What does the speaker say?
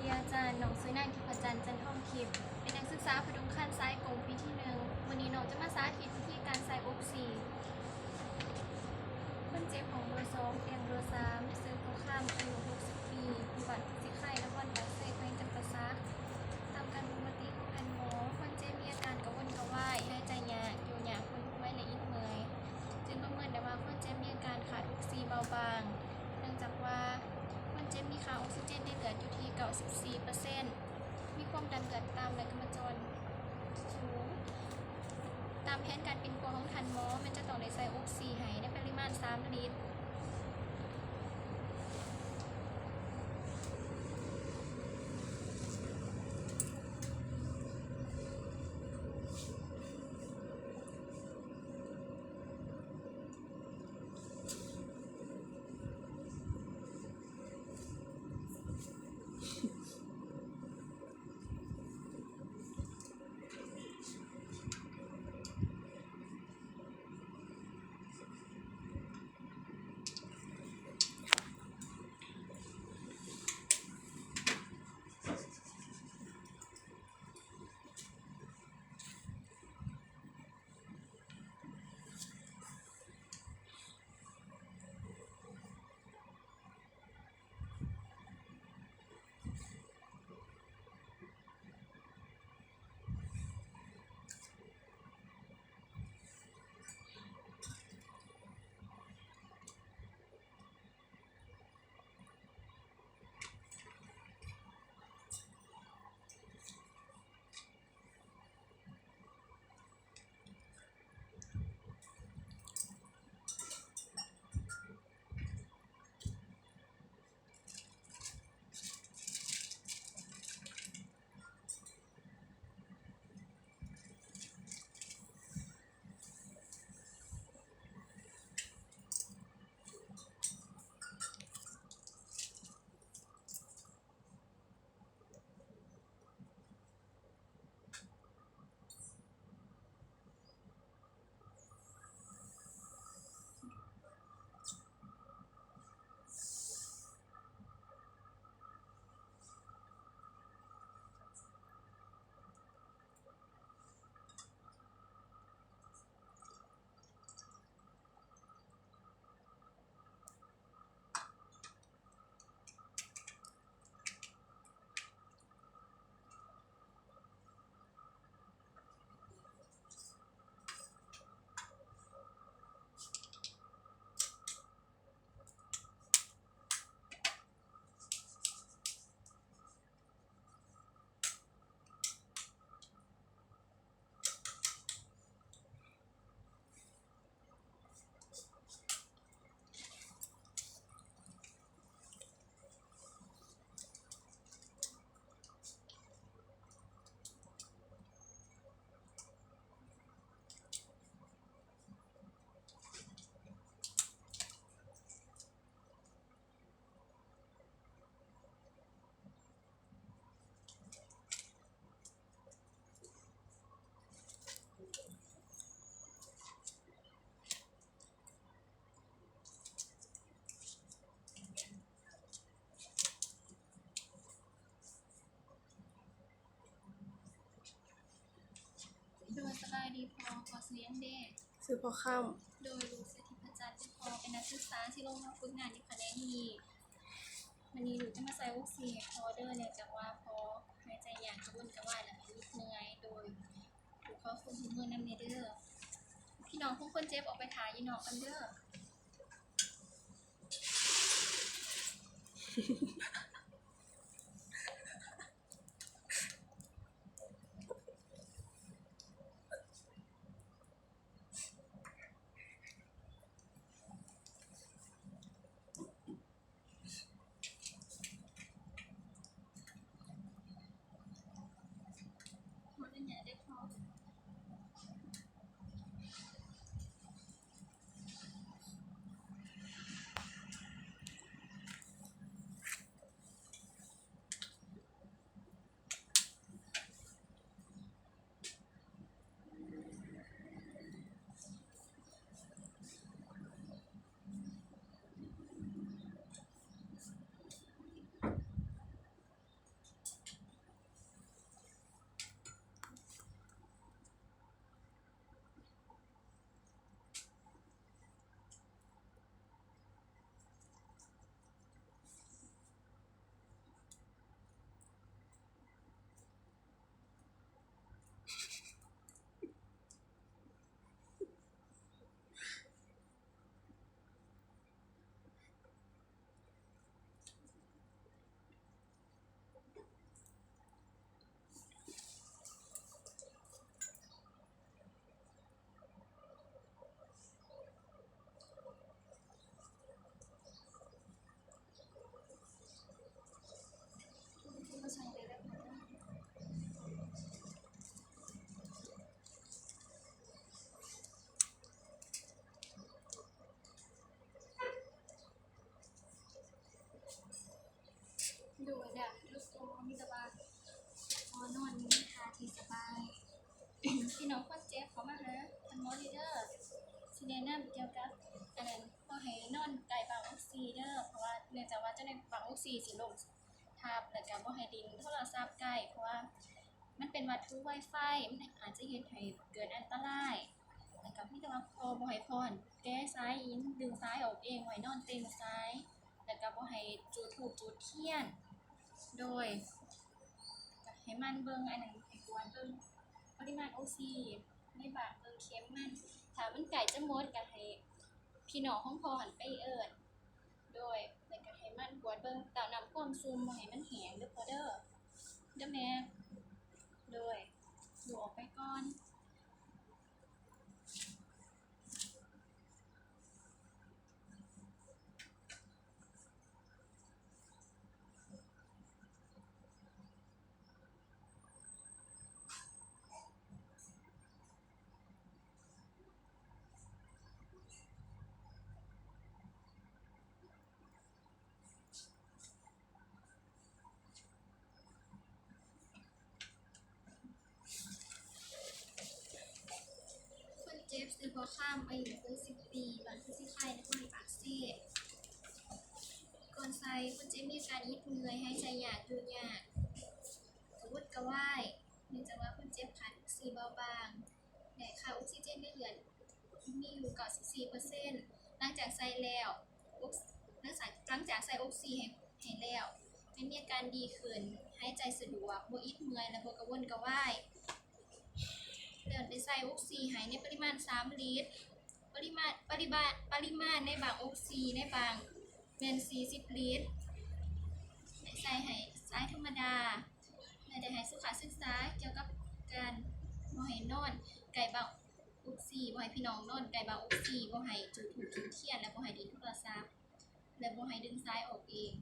ດີອາຈານ, ນ້ອງຊື່ນາງທິບພະຈັນ ຈັນທອງທິບ, ເປັນນັກສຶກສາຜະດຸງຄັນສາຍກົງປີທີໜຶ່ງ. ມື້ນີ້ນ້ອງຈະມາສາທິດວິທີການໃສ່ອົກຊີ. ຄົນເຈັບຫ້ອງເບີສອງ ຕຽງເບີສາມ ຊື່ ພໍ່ຄຳ ອາຍຸຫົກສິບປີ ຢູ່ບ້ານພູສີໄຄ ນະຄອນປາກເຊ ແຂວງຈຳປາສັກ. ຕາມການບົ່ງມະຕິຂອງທ່ານໝໍ, ຄົນເຈັບມີອາການກະວົນກະວາຍ, ຫາຍໃຈຍາກ, ຢູ່ຍາກ, ຄົນຫວຍ ແລະ ອິດເມື່ອຍ. ຈຶ່ງປະເມີນໄດ້ວ່າຄົນເຈັບມີອາການຂາດອົກຊີເບົາບາງ, ເນື່ອງຈາກວ່າຄົນເຈັບມີຄ່າອົກຊີເຈນໃນເລືອດຢູ່ທີ່ເກົ້າສິບສີ່ເປີເຊັນ, ມີຄວາມດັນເລືອດຕ່ຳ ແລະ ກຳມະຈອນສູງ. ຕາມແຜນການປິ່ນປົວຂອງທ່ານໝໍ ແມ່ນຈະຕ້ອງໄດ້ໃສ່ອົກຊີໃຫ້ໃນປະລິມານສາມລິດ. ໂດຍ ສະບາຍດີພໍ່, ພໍ່ຊື່ຫຍັງເດ? ຊື່ພໍ່ຄຳ. ໂດຍ ລູກຊື່ທິບພະຈັນເດີພໍ່, ເປັນນັກສຶກສາທີ່ລົງມາຝຶກງານຢູ່ຂະແໜງນີ້. ມື້ນີ້ລູກຈະມາໃສ່ອົກຊີໃຫ້ພໍ່ເດີ, ເນື່ອງຈາກວ່າພໍ່ຫາຍໃຈຍາກ, ກະວົນກະວາຍ ແລະ ອິດເມື່ອຍ. ໂດຍ ລູກຂໍຄວາມຮ່ວມມືນຳແດ່ເດີ. ພີ່ນ້ອງຂອງຄົນເຈັບອອກໄປຖ້າຢູ່ນອກກ່ອນເດີ. ໂດຍ ແບບ ມີແຕ່ວ່າ ເຮົານອນມີທ່າທີ່ສະບາຍ. ພີ່ນ້ອງຄົນເຈັບເຂົ້າມາຫາເພິ່ນໝໍເດີ ຊິແນະນຳກ່ຽວກັບ ອັນນັ້ນ ບໍ່ໃຫ້ນອນໃກ້ບັ້ງອົກຊີເດີ ເພາະວ່າເນື່ອງຈາກວ່າເຈົ້າໃນບັ້ງອົກຊີຊິລົ້ມທັບ ແລ້ວກະບໍ່ໃຫ້ຫຼິ້ນໂທລະສັບໃກ້ ເພາະວ່າມັນເປັນວັດຖຸໄວໄຟ ມັນອາດຈະເຮັດໃຫ້ເກີດອັນຕະລາຍ. ແລ້ວກະມີແຕ່ວ່າພໍ່ ບໍ່ໃຫ້ພໍ່ຫັ້ນແກະສາຍອິນ ດຶງສາຍອອກເອງ ບໍ່ໃຫ້ນອນເຕັງສາຍ ແລ້ວກະບໍ່ໃຫ້ຈູດທູບຈູດທຽນ. ໂດຍ ກະໃຫ້ໝັ່ນເບິ່ງອັນນັ້ນ ໃຫ້ກວດເບິ່ງປະລິມານອົກຊີໃນບາງເບິ່ງເຂັມມັນ ຖ້າມັນໃກ້ຈະໝົດກະໃຫ້ພີ່ນ້ອງຂອງພໍ່ຫັ້ນໄປເອີ້ນ. ໂດຍ ແລ້ວກະໃຫ້ໝັ່ນກວດເບິ່ງເຕົ້ານ້ຳຄວາມຊຸ່ມ ບໍ່ໃຫ້ມັນແຫ້ງເດີພໍ່ເດີ ເດີແມ່. ໂດຍ ລູກອອກໄປກ່ອນ. ຄົນເຈັບຊື່ພໍ່ຄຳ ອາຍຸຫົກສິບປີ ບ້ານໂພນສີໄຄ ນະຄອນປາກເຊ. ກ່ອນໃສ່ ຄົນເຈັບມີອາການອິດເມື່ອຍ, ຫາຍໃຈຍາກ, ຢູ່ຍາກ, ກະວົນກະວາຍ ເນື່ອງຈາກວ່າຄົນເຈັບຂາດອອກຊີເບົາບາງ ແລະ ຄ່າອົກຊີເຈນໃນເລືອດມີຢູ່ເກົ້າສິບສີ່ເປີເຊັນ. ຫຼັງຈາກໃສ່ແລ້ວ ອົກ ຫຼັງຈາກ ຫຼັງຈາກໃສ່ອົກຊີໃຫ້ ໃຫ້ແລ້ວ ແມ່ນມີອາການດີຂຶ້ນ, ຫາຍໃຈສະດວກ, ບໍ່ອິດເມື່ອຍ ແລະ ບໍ່ກະວົນກະວາຍ. ແລ້ວໄດ້ໃສ່ອົກຊີໃຫ້ໃນປະລິມານສາມລິດ. ປະລິມານ ປະລິບານ ປະລິມານໃນບັ້ງອົກຊີໃນບັ້ງແມ່ນສີ່ສິບລິດ. ໄດ້ໃສ່ໃຫ້ຊາຍທຳມະດາ ແລະ ໄດ້ໃຫ້ສຸຂະສຶກສາກ່ຽວກັບການບໍ່ໃຫ້ນອນໃກ້ບັ້ງອົກຊີ, ບໍ່ໃຫ້ພີ່ນ້ອງນອນໃກ້ບັ້ງອົກຊີ, ບໍ່ໃຫ້ຈູດທູບຈູດທຽນ ແລະ ບໍ່ໃຫ້ຫຼິ້ນໂທລະສັບ ແລະ ບໍ່ໃຫ້ດຶງສາຍອອກເອງ.